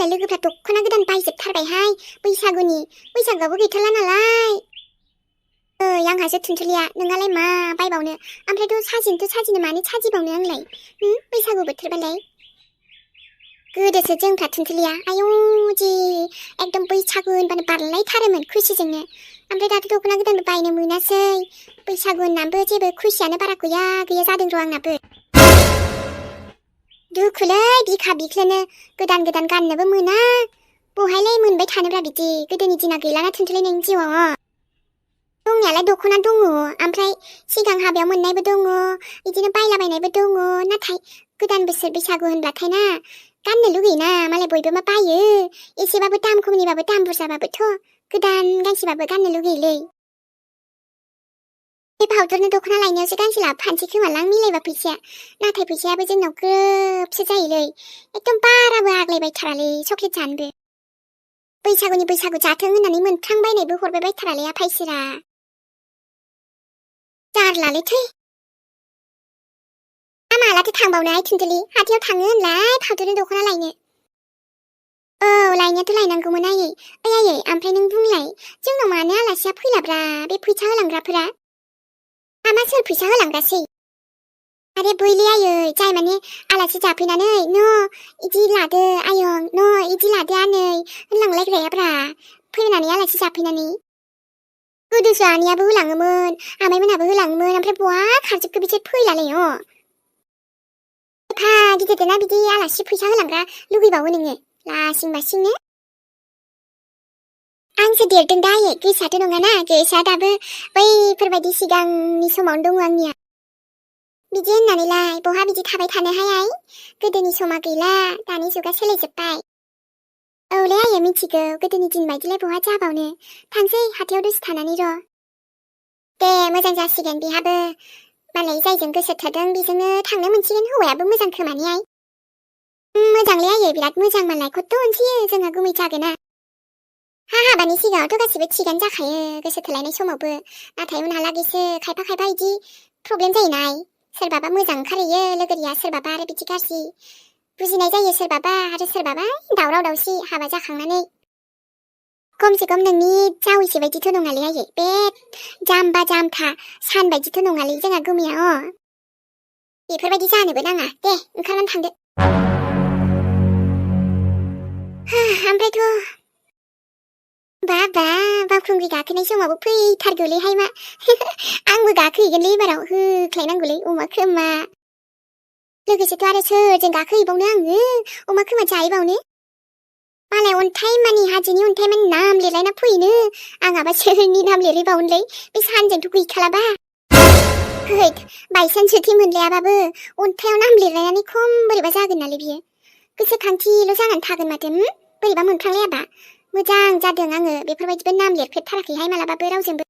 मालाय लोगोफ्रा दख'ना गोदान बायजोबथारबायहाय बैसागुआबो गैथारला नालाय। आंहासो थुनथुलिया नोंहालाय मा बायबावनो ओमफ्रायथ' साजिनो मानो साजिबावनो आंलाय बैसागु बोथोरबालाय। गोदोसो जोंफ्रा थुनथुलिया आयौ जि एकदम बैसागु होनबानो बारलायथारोमोन खुसिजोंनो। ओमफ्राय दाथ' दख'ना गोदानबो बायनो मोनासै। बैसागु होननानैबो जेबो खुसियानो बारा गैया जादों र' आंनाबो। दुखुलै बिखा बिख्लोनो गोदान गाननोबो मोना। बहायलाय मोनबाय थानोब्रा बिदि गोदोनि दिना गैलाना थुनथुलि नोंनि जिउआव। दंनायालाय दख'ना दङ ओमफ्राय सिगां हाबायाव मोननायबो दङ बिदिनो बायलाबायनायबो दङ। नाथाय गोदान बोसोर बैसागु होनब्लाथाय ना गाननो लुगैयोना मालाय बयबो मा बायो। एसेबाबो दाम खमनिबाबो दाम बुरजाबाबोथ' गोदान गांसेबाबो गाननो लुगैयोलै। बे भावदरनो दख'ना लायनायावसो गांसे लाबोफानोसै खोमालां मिलायबा फैसाया। नाथाय फैसायाबो जोंनाव ग्रोबसो जायोलै एकदम बाराबो आग्लायबायथारालै चक्लेट जानोबो। बैसागु जाथों होननानै मोनफ्रां बायनायबो हरबाय बायथारालै आफा इसोरा। जारलालै थै। मालाथो थांबावनो आइ थुनथुलि हाथायाव थाङो होनलाय भावदरनो दख'ना लायनो। औ लायनायाथ' लायनांगौमोन आयै। आयै ओमफ्राय नों बुंलाय जोंनाव मानो आलासिया फैलाब्रा बे फैसा होलांग्राफोरा? मा सोर फैसा होलांग्रासै? आरे बैलै आयै जाय माने आलासि जाफैनानै इदि लादो आयं इदि लादो आनै होनलांलायग्रायाब्रा फैनानै आलासि जाफैनानै। गोदोसो आनैयाबो होलाङोमोन आमाइमोनहाबो होलाङोमोन ओमफ्राय बहा खारजोबखो बिसोर फैलालै एफा गिदिरना बिदि आलासि फैसा होलांग्रा लुगैबावो नोङो लासिं बासिंनो। आंसो देरदों दा आयै गोसोआथ' नङाना गोसोआ दाबो बैफोरबायदि सिगांनि समावनो दङ आंनिया। बिदि होननानैलाय बहा बिदि थाबाय थानोहाय आइ गोदोनि समा गैला दानि जुगा सोलायजोब्बाय। औलै आयै मिथिगौ गोदोनि दिन बायदिलाय बहा जाबावनो। थांसै हाथायाव दसे थानानै र'। दे मोजां जासिगोन बेहाबो मालाय जायजों गोसो थोदों बेजोंनो थांनो मोनसिगोन। हौवायाबो मोजां खोमानि आइ। मोजांलै आयै बिराद मोजां मालाय खथ' अनसैयो जोंहा गुमै जागोना। हाबानि सिगाङावथ' गासिबो थिगानो जाखायो गोसो थोलायनाय समावबो। नाथाय उनहालागैसो खायफा इदि प्रब्लेम जायोना आइ। सोरबाबा मोजां ओंखारहैयो लोगोरिया सोरबाबा आरो बिदि गाज्रि बुजिनाय जायो सोरबाबा आरो सोरबाबा दावराव दावसि हाबा जाखांनानै। खमसे खम नोंनि जावैसो बायदिथ' नङालै आयै बे जाम्बा जाम्था सान बायदिथ' नङालै जोंहा गुमैया। बेफोरबायदि जानोबो नाङा दे ओंखारनानै थांदो। ओमफ्रायथ' बावखुंग्रि गाखोनाय समावबो फैथारगौलैहाय मा आंबो गाखोहैगोनलै एबाराव होख्लायनांगौलै अमा खोमा। लोगोसेथ' आरो सोरजों गाखोहैबावनो आङो अमा खोमा जाहैबावनो। मालाय अन्थाइ मानि हाजोनि अन्थाइ मानि नाम लिरलायना फैनो आंहाबा सोरनि नाम लिरहैबावनोलै बे सानजोंथ' गैखालाबा। हैद बायसान्सोथि मोनलायाबाबो अन्थाइयाव नाम लिरलायनानै खम बोरैबा जागोन नालै बियो। गोसोखांथिल' जानानै थागोन माथो बोरैबा मोनफ्लांलायाबा। मोजां जादों आङो बेफोरबायदिबो नाम लिरफेरथाराखैहाय मालाबाबो रावजोंबो।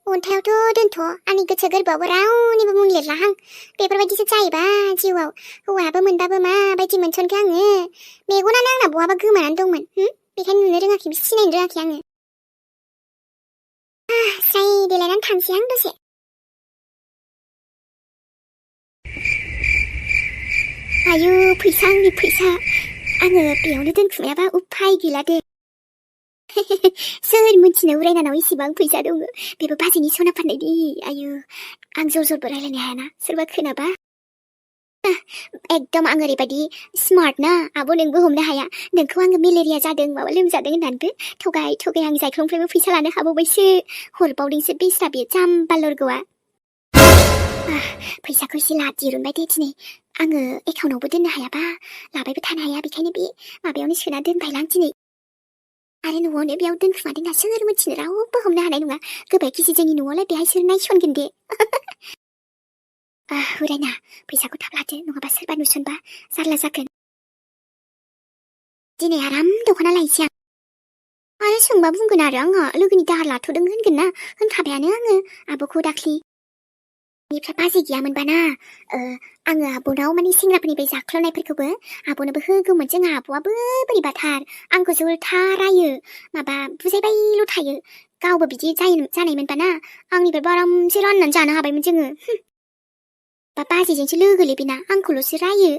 अन्थाइयावथ' दोनथ' आंनि गोसो गोरबोआवबो रावनिबो मुं लिरलाहां। बेफोरबायदिसो जायोबा जिउआव हौवायाबो मोनबाबो माबायदि मोनसनखो आङो। मेगनानो आंना बहाबा गोमानानै दंमोन बेखायनो नुनो रोङाखै सिनायनो रोङाखै आङो। स्राय देलायनानै थांसै आं दसे। आयु फैसा आंनि फैसा आङो बेयावनो दोनखुमायाबा उफाय गैला दे। सोर मिथिनो उरायनानाव इसिबां फैसा दङ बेबो बाजैनि सना फाननायनि। आयु आं जरबो रायलायनो हायाना सोरबा खोनाबा। एकदम आं ओरैबायदि स्मार्ट ना आब' नोंबो हमनो हाया। नोंखौ आङो मेलेरिया जादों माबा लोमजादों होननानैबो थगाय आं जायख्लंनिफ्रायबो फैसा लानो हाबावबायसो हरबावदोंसो बेस्रा बे जाम्बा लरग'आ। फैसाखौ एसे दिरुनबाय दे दिनै आङो एकाउन्टावबो दोननो हायाबा लाबायबो थानो हाया बेखायनो बे माबायावनो सोना दोनबायलां दिनै। आरो न'आवनो बेयाव दोनखुमादोंना सोर मिथिनो रावबो हमनो हानाय नङा। गोबायखिसो जोंनि न'आवलाय बेहाय सोर नायसनगोन दे। उरायना फैसाखौ थाब लादो नङाबा सोरबा नुसनबा जारला जागोन। दिनै आराम दख'ना लायनोसै आं। आरो सोंबा बुंगोन आरो आंहा लोगोनि दाहार लाथ'दों होनगोन ना होनखाबायानो आङो आब'खौ दाख्लि। निफ्राय बाजै गैयामोनबा ना आङो आब'नाव माने सेंग्राफोरनिफ्राय जाख्ल'नायफोरखौबो आब'नोबो होगौमोन। जोंहा आब'आबो बोरैबाथार आंखौ जोलथार रायो माबा बुजायबायल' थायो। गावबो बिदि जानायमोनबा ना आंनिफ्राय आरामसे राननानै जानो हाबायमोन जोङो। बाजैजोंसो लोगोलै बेना आंखौल'सो रायो।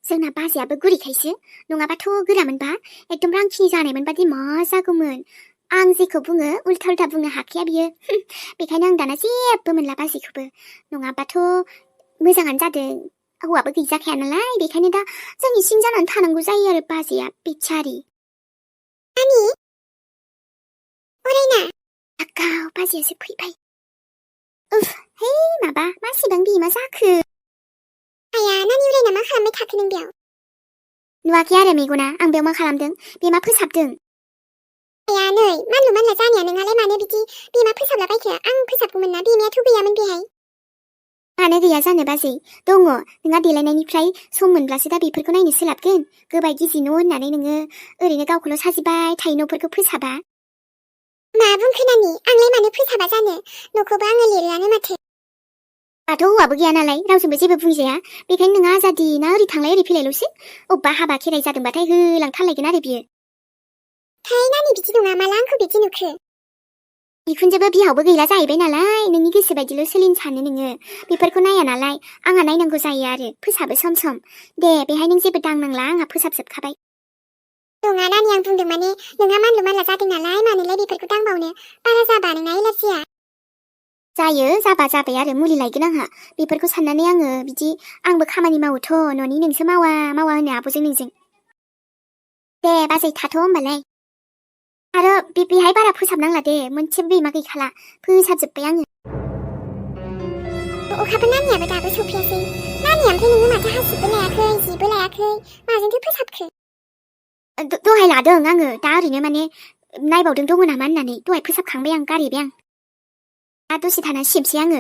जोंना बाजैयाबो गुरैखायसो नङाबाथ' गोरामोनबा एकदम रांखिनि जानायमोनबादि मा जागौमोन आं जेखौ बुङो उल्था उल्था बुंनो हाखाया बियो बेखायनो आं दाना जेबो मोनला बाजैखौबो नङाबाथ' मोजाङानो जादों हौवाबो गैजाखाया नालाय बेखायनो दा जों इसिं जानानै थानांगौ जायो आरो बाजैया बेचारि नानि अरायना आगाव बाजैयासो फैबाय उफ हे माबा मासिबां बिमा जाखो आया नानि उरायना मा खालामबाय थाखो नों बेयाव नुवाखै आरो मेगना आं बेयाव मा खालामदों बेमा फोसाबदों आया नै मानलु मानला जानाया नोंहालाय मानो बिदि बेमा फोसाबलाबायखो आं फोसाबगौमोन ना बेमायाथ' गैयामोन बेहाय मानो गैया जानो बाजै दङ नोंहा देलायनायनिफ्राय सम मोनब्लासो दा बेफोरखौ नायनो सोलाबगोन गोबाय गिजि न' होननानै नोङो ओरैनो गावखौल' साजिबाय थायो न'फोरखौ फोसाबा मा बुंखो नानि आंलाय मानो फोसाबा जानो न'खौबो आङो लिरोआनो माथो दाथ' हौवाबो गैया नालाय रावजोंबो जेबो बुंजाया बेखायनो नोंहा आजादि ना ओरै थांलाय ओरै फैलायल'सो अब्बा हाबा खेराइ जादोंबाथाय होलांथारलायगोन आरो बियो थाय नानि बिदि नङा माला आंखौ बिदि नुखो बिखुनजोबो बिहावबो गैला जाहैबाय नालाय नोंनि गोसो बायदिल' सोलिनो सानो नोङो बेफोरखौ नाया नालाय आंहा नायनांगौ जायो आरो फोसाबो सम सम दे बेहाय नों जेबो दांनांला आंहा फोसाबजोबखाबाय नङा नानि आं बुंदों माने नोंहा मानलु मानला जादों नालाय मानोलाय बेफोरखौ दांबावनो बारा जाबा नोंना एलार्जिया जायो जाबा जाबाय आरो मुलि लायगोन आंहा बेफोरखौ साननानै आङो बिदि आंबो खामानि मावोथ' न'नि नोंसो मावा मावा होनो आब'जों नोंजों दे बाजै थाथ' होमबालाय आरो बेहाय बारा फोसाबनांला दे मोनसेबो बेमा गैखाला फोसाबजोब्बाय आङो अखाबो नानियाबो दाबो सफैयासै नानि ओमफ्राय नोङो माथो हासिबबो लायाखै जिबो लायाखै माजोंथो फोसाबखो दहाय लादों आङो दा ओरैनो माने नायबावदों दङ नामा होननानै दहाय फोसाबखांबाय आं गारहैबाय आं दा दसे थाना सिबसै आङो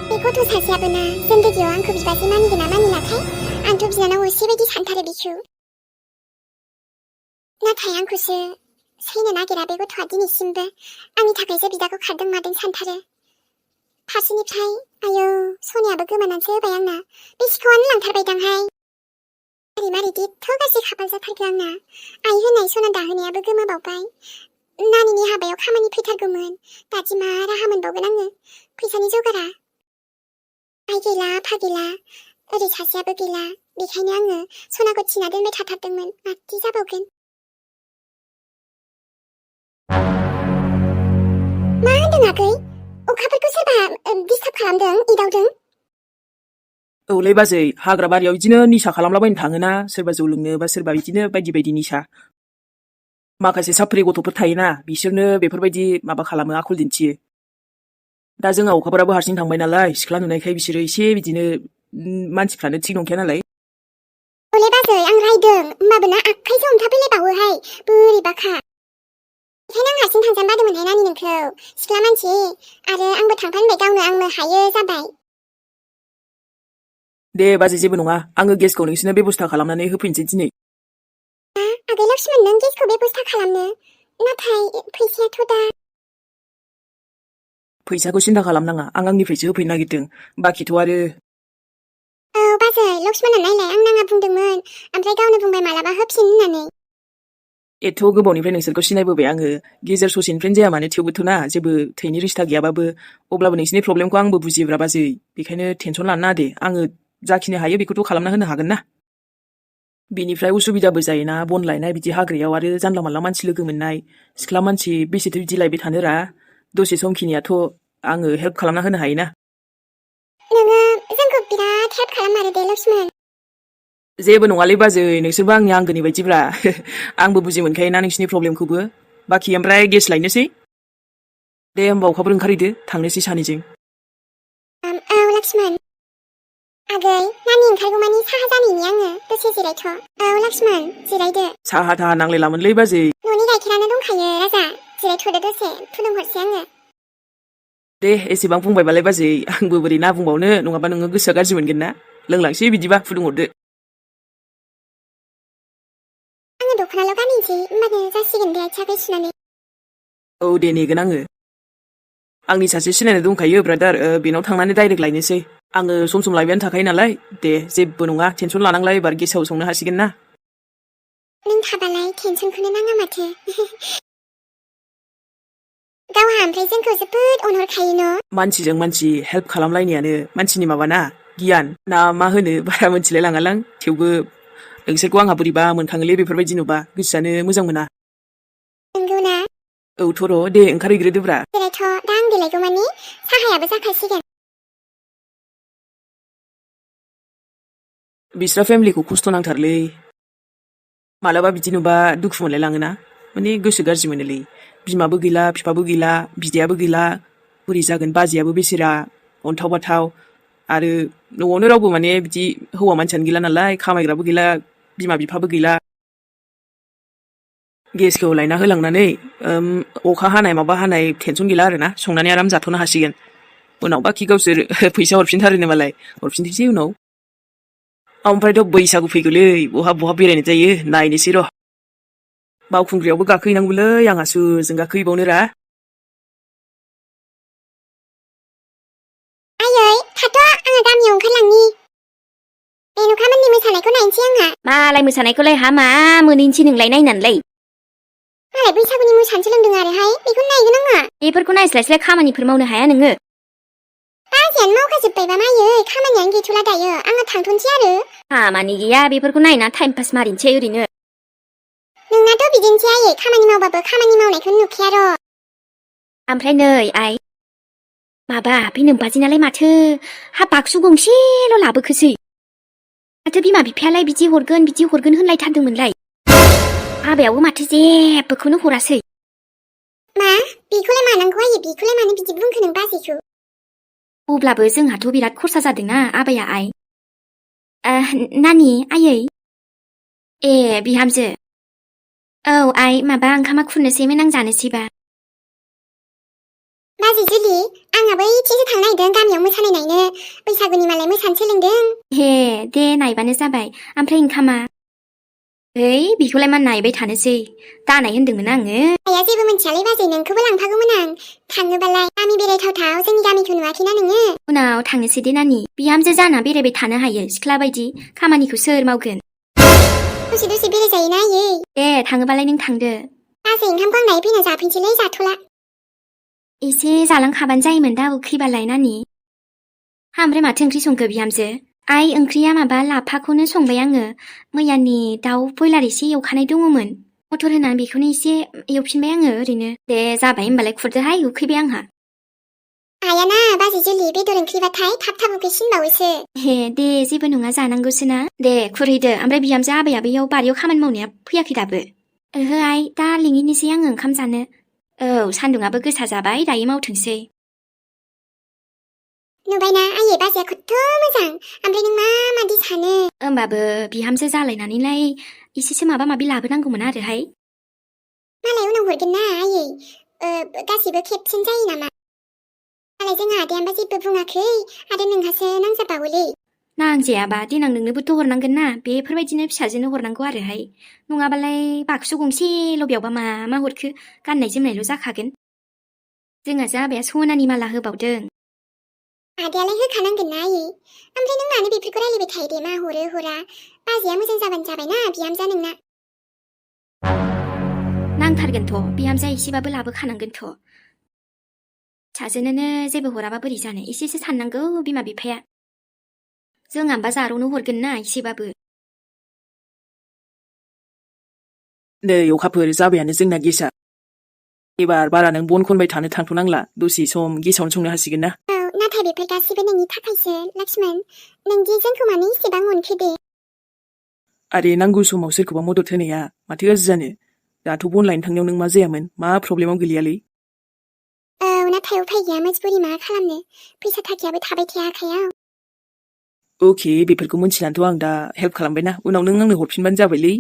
बे गथ' सासेयाबो ना जिन्दगियाव आंखौ बिबाजै मानिगोन ना मानिलाथाय आंथ' बिनानाव असे बायदि सानथारो बिखौ नाथाय आंखौसो सैनो नागिरा बे गथ'आ दिनैसिमबो आंनि थाखायसो बिदाखौ खारदों मादों सानथारो फारसेनिफ्राय आयौ सनियाबो गोमानानैसो होबाय आंना बे सिखावानो लांथारबायदांहाय मारै मारै दिथ' गाज्रि खाफाल जाथारखो आंना आइ होनाय सना दाहोनायाबो गोमाबावबाय नानिनि हाबायाव खामानि फैथारगौमोन दादि मा राहा मोनबावगोन आङो फैसानि जगारा आइ गैला आफा गैला ओरै सासेयाबो गैला बेखायनो आङो सनाखौ थिना दोनबाय थाथारदोंमोन मादि जाबावगोन मा होनदों आगै अखाफोरखौ सोरबा डिस्टार्ब खालामदों एदावदों औलै बाजै हाग्रा बारियाव बिदिनो निसा खालामलाबायनो थाङोना सोरबा जौ लोंनो बा सोरबा बिदिनो बायदि बायदि निसा माखासे साफ्रि गथ'फोर थायोना बिसोरनो बेफोरबायदि माबा खालामो आखल दिन्थियो दा जोंहा अखाफोराबो हारसिं थांबाय नालाय सिख्ला नुनायखाय बिसोरो एसे बिदिनो मानसिफ्रानो थिग नंखाया नालाय हले बाजै आं रायदों होमबाबो ना आखाइसो हमथाफैलायबावोहाय बोरैबाखा बेखायनो आं हारसिं थांजानो बादोंमोनहाय नानि नोंखौ सिख्ला मानसि आरो आंबो थांफानबाय गावनो आंनो हायो जाबाय दे बाजै जेबो नङा आङो गेसखौ नोंसिनो बेबस्था खालामनानै होफैनोसै दिनै आगै लक्ष्मण नों गेसखौ बेबस्था खालामनो नाथाय फैसायाथ' दा फैसाखौ सिन्था खालामनाङा आं आंनिफ्रायसो होफैनो नागिरदों बाखिथ' आरो औ बाजै लक्ष्मणआ नायलाय आं नाङा बुंदोंमोन ओमफ्राय गावनो बुंबाय मालाबा होफिन होननानै एथ' गोबावनिफ्राय नोंसोरखौ सिनायबोबाय आङो गेजेर ससेनिफ्रायनो जाया मानो थेवबोथ' ना जेबो थैनि रिस्ता गैयाबाबो अब्लाबो नोंसिनि प्रब्लेमखौ आंबो बुजियोब्रा बाजै बेखायनो टेनसन लानो नाङा दे आङो जाखिनि हायो बेखौथ' खालामना होनो हागोन ना बेनिफ्राय उसुबिदाबो जायोना बन लायनाय बिदि हाग्रायाव आरो जानला मानला मानसि लोगो मोननाय सिख्ला मानसि बेसेथो बिदि लायबाय थानोरा दसे समखिनियाथ' आङो हेल्प खालामना होनो हायोना नोङो जोंखौ बिराद हेल्प खालाममारो दे लक्ष्मण जेबो नङालै बाजै नोंसोरबो आंनि आंगोनि बायदिब्रा आंबो बुजि मोनखायोना नोंसिनि प्रब्लेमखौबो बाखि ओमफ्राय गेस लायनोसै दे होमबा अखाफोर ओंखारहैदो थांनोसै सानैजों औ लक्ष्मण आगै नानि ओंखारगौमानि साहा जानायनि आङो दसे जिरायथ' औ लक्ष्मण जिरायदो साहा थाहा नांलायलामोनलै बाजै न'नि गाइखेरानो दंखायो राजा जिरायथ'दो दसे फुदुंहरसै आङो दे एसेबां बुंबायबालाय बाजै आंबो बोरै ना बुंबावनो नङाबा नोङो गोसोआ गाज्रि मोनगोन ना लोंलांसै बिदिबा फुदुंहरदो आङो दख'नाल' गानहैनोसै होमबानो जासिगोन दे आथिं आखाइ सुनानै औ दे नेगोन आङो आंनि सासे सिनायनाय दंखायो ब्रादार बेनाव थांनानै डाइरेक्ट लायनोसै आङो सम सम लायबायानो थाखायो नालाय दे जेबो नङा टेनसन लानांला एबार गेसाव संनो हासिगोन ना नों थाबालाय टेनसनखौनो नाङा माथो गावहा ओमफ्राय जोंखौ जोबोद अनहरखायो न' मानसिजों मानसि हेल्प खालामलायनायानो मानसिनि माबाना गियान ना मा होनो बारा मोनथिलाय लाङालां थेवबो नोंसोरखौ आंहा बोरैबा मोनखाङोलै बेफोरबायदि नुबा गोसोआनो मोजां मोना नंगौना औ थ'र' दे ओंखारहैग्रोदोब्रा बेरायथ' दा आं देलायगौ मानि साहायाबो जाखासिगोन बिस्रा फेमिलिखौ खस्थ' नांथारलै मालाबा बिदि नुबा दुखु मोनलाय लाङोना माने गोसो गाज्रि मोनोलै बिमाबो गैला बिफाबो गैला बिदायाबो गैला बोरै जागोन बाजैयाबो बेसेरा अन्थाव बाथाव आरो न'आवनो रावबो माने बिदि हौवा मानसियानो गैला नालाय खामायग्राबो गैला बिमा बिफाबो गैला गेसखौ लायना होलांनानै अखा हानाय माबा हानाय टेनसन गैला आरोना संनानै आराम जाथ'नो हासिगोन उनाव बाखि गावसोर फैसा हरफिनथारोनो मालाय हरफिनथोंसै उनाव ओमफ्रायथ' बैसागु फैगौलै बहा बहा बेरायनो जायो नायनोसै र' बावखुंग्रियावबो गाखोहैनांगौलै आंहा सोरजों गाखोहैबावनो रा आयै थाथ' आङो गामियाव ओंखारलांनि रेनुखामोननि मोसानायखौ नायनोसै आंहा मालाय मोसानायखौलाय हामा मोनहैनोसै नोंलाय नायनानैलाय मालाय बैसागुनि मोसानो सोलोंदों आरोहाय बेखौनो नायगोन आङो बेफोरखौ नायस्लायस्लाय खामानिफोर मावनो हाया नोङो बाजैयानो मावखाजोब्बायबा मायै खामानियानो गैथ'ला दायो आङो थांथ'नोसै आरो खामानि गैया बेफोरखौ नायना टाइम पास मारिनोसै ओरैनो नोंनाथ' बिदिनोसै आयै खामानि मावबाबो खामानि मावनायखौनो नुखाया र' ओमफ्राय नै आइ माबा बे नोम्बाजैनालाय माथो हा बाक्सु गंसेल' लाबोखोसै माथो बिमा बिफायालाय बिदि हरगोन होनलायथारदोंमोनलाय हाबायावबो माथो जेबोखौनो हरासै मा बेखौलाय मानांगौ आयै बेखौलाय मानो बिदि बुंखो नों बाजैखौ अब्लाबो जोंहाथ' बिराद खरसा जादोंना आबाया आइ नानि आयै ए बिहामजो औ आइ माबा ओंखामा खुरनोसैमोन आं जानोसैबा बाजै जुलि आंहाबो इथिंसो थांनो नागिरदों गामियाव मोसानाय नायनो बैसागुनि मालाय मोसानो सोलोंदों हे दे नायबानो जाबाय ओमफ्राय ओंखामा ओइ बेखौलाय मा नायबाय थानोसै दानाय होनदोंमोन आङो आइया जेबो मिथियालै बाजै नोंखौबो लांफागौमोन आं थाङोबालाय गामि बेरायथावथाव जोंनि गामिखौ नुवाखैना नोङो उनाव थांनोसै दे नानि बिहामजो जाना बेरायबाय थानो हायो सिख्ला बायदि खामानिखौ सोर मावगोन दसे दसे बेरायजायोना आयै दे थाङोबालाय नों थांदो बाजै ओंखामखौ आं दायो फैना जाफैनोसैलै जाथ'ला एसे जालांखाबानो जायोमोन दा उखैबालाय नानि ओमफ्राय माथो ओंख्रि संखो बिहामजो आइ ओंख्रिया माबा लाफाखौनो संबाय आङो मैयानि दाउ बयलार एसे एवखानाय दङमोन मटर होनानै बेखौनो एसे एवफिनबाय आङो ओरैनो दे जाबाय होमबालाय खुरदोहाय उखैबाय आंहा आइयाना बाजै जुलि बेदर ओंख्रिबाथाय थाब थाब उखैसिनबावोसो हे दे जेबो नङा जानांगौसो ना दे खुरहैदो ओमफ्राय बिहामजो आबाया बैयाव बारियाव खामानि मावनाया फैयाखै दाबो ओहो आइ दा लिंहैनोसै आङो ओंखाम जानो औ सान्दुङाबो गोसा जाबाय दायो मावथोंसै नुबायना आयै बाजैया खथ' मोजां ओमफ्राय नों माबादि सानो होमबाबो बिहामजो जालायनानैलाय एसेसो माबा माबि लाबोनांगौमोन आरोहाय मालाय उनाव हरगोन ना आयै गासिबो खेबसेनो जायो नामा मालाय जोंहा आदायाबा जेबो बुङाखै आरो नोंहासो नांजाबावोलै नांजायाबा देनां नोंनोबोथ' हरनांगोन ना बेफोरबायदिनो फिसाजोनो हरनांगौ आरोहाय नङाबालाय बाक्सु गंसेल' बेयावबा मा हरखो गाननाय जोमनायल' जाखागोन जोंहासो आबाया सनानि माला होबावदों आदायालाय होखानांगोन ना आयै ओमफ्राय नों मानो बेफोरखौ रायलायबाय थायो दे मा हरो हरा बाजैया मोजां जाबानो जाबायना बिहामजोआ नोंना नांथारगोनथ' बिहामजोआ एसेबाबो लाबोखानांगोनथ' फिसाजोनोनो जेबो हराबा बोरै जानो एसेसो साननांगौ बिमा बिफाया जोंहाबा जारौनो हरगोन ना एसेबाबो नै अखाफोर जाबायानो जोंना गेसआ एबार बारा नों बन खनबाय थानो थांथ'नांला दसे सम गेसावनो संनो हासिगोन ना औ नाथाय बेफोर गासिबो नोंनि थाखायसो लक्ष्मण नोंदि जोंखौ मानो इसेबां अनखो दे आरे नांगौ समाव सोरखौबा मदद होनाया माथो गाज्रि जानो दाथ' बन लायनो थांनायाव नों मा जायामोन मा प्रब्लेमाव गोलैयालै औ नाथाय उफाय गैया मजबुरि मा खालामनो फैसा थाखायाबो थाबाय थाया आखायाव अके बेफोरखौ मिन्थिनानैथ' आं दा हेल्प खालामबायना उनाव नों आंनो हरफिनबानो जाबायलै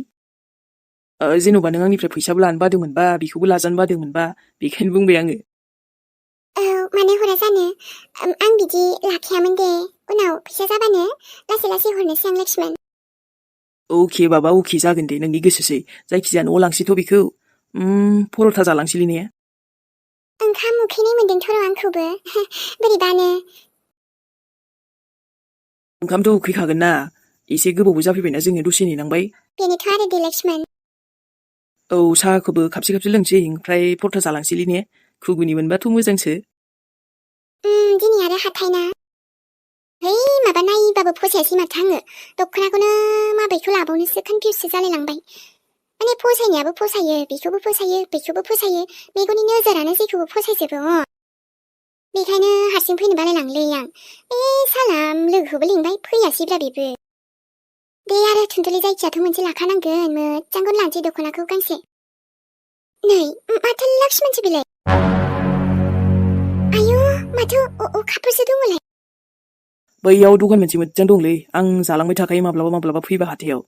जेन'बा नों आंनिफ्राय फैसाबो लानो बादोंमोनबा बेखौबो लाजानो बादोंमोनबा बेखायनो बुंबाय आङो औ मानो हरा जानो आं बिदि लाखायामोन दे उनाव फैसा जाबानो लासै लासै हरनोसै आं लक्ष्मण अके बाबा अके जागोन दे नोंनि गोसोसै जायखिजाया न'आव लांसैथ' बेखौ पर'था जालांसैलै ने ओंखाम उखैनाय मोन्दोंथ' र' आंखौबो बोरैबानो ओंखामथ' उखैखागोन ना एसे गोबावबो जाफैबायना जोङो दसे नेनांबाय बेनोथ' आरो दे लक्ष्मण औ साहाखौबो खाबसे लोंसै ओमफ्राय पर'था जालांसैलै ने खुगुनि मोनबाथ' मोजांसो दिनै आरो हाथाय ना माबा नायबाबो फसायासै माथो आङो दख'नाखौनो माबेखौ लाबावनोसो कनफिउससो जालायलांबाय माने फसायनायाबो फसायो बेखौबो फसायो मेगननि नोजोरानो जेखौबो फसायजोबो बेखायनो हारसिं फैनो बालायलांलै आं बे सालाम लोगोखौबो लिंबाय फैयासैब्रा बेबो दे आरो थुनथुलि जायखियाथ' मोनसे लाखानांगोन मोजांखौनो लानोसै दख'नाखौ गांसे नै माथो लक्ष्मणसो बेलाय आयु माथो अखाफोरसो दङलाय बैयाव दखान मोनसे मोजां दंलै आं जालांबाय थाखायो माब्लाबा फैबा हाथायाव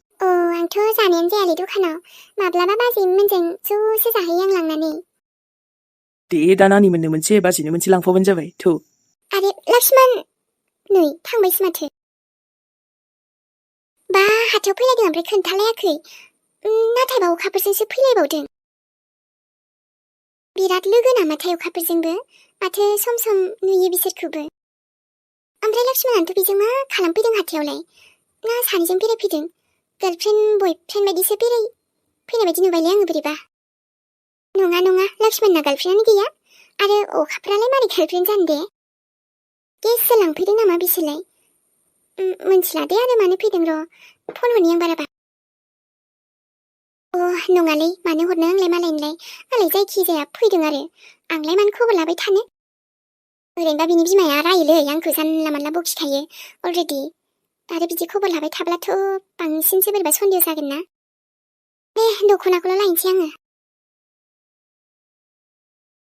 आंथ' जानायानो जायालै दखानाव माब्लाबा बाजैमोनजों ज'सो जाहैयो आं लांनानै दे दा नानिमोननो मोनसे बाजैनो मोनसे लांफाबानो जाबाय थौ आरे लक्ष्मण नै थांबायसो माथो बा हाथायाव फैलायदों ओमफ्राय खोन्थालायाखै नाथायबा अखाफोरजोंसो फैलायबावदों बिराद लोगो नामाथाय अखाफोरजोंबो माथो सम सम नुयो बिसोरखौबो ओमफ्राय लक्ष्मणानोथ' बेजों मा खालामफैदों हाथायावलाय ना सानैजों बेरायफैदों गार्लफ्रेन्ड बयफ्रेन्ड बायदिसो फैनाय बायदि नुबायलै आङो बोरैबा नङा लक्ष्मणना गार्लफ्रेन्डआनो गैया आरो अखाफोरालाय मारै गार्लफ्रेन्ड जानो दे गेससो लांफैदों नामा बिसोरलाय मोनथिला दे आरो मानो फैदों र' फन हरनि आं बाराबा नङालै मानो हरनो आंलाय मालाय जायखिजाया फैदों आरो आंलाय मानो खबर लाबाय थानो ओरैनोबा बिनि बिमाया रायोलै आंखौ जानला मानला बखिखायो अलरेडि आरो बिदि खबर लाबाय थाब्लाथ' बांसिनसो बोरैबा सन्देह जागोन ना दे दख'नाखौल' लायनोसै आङो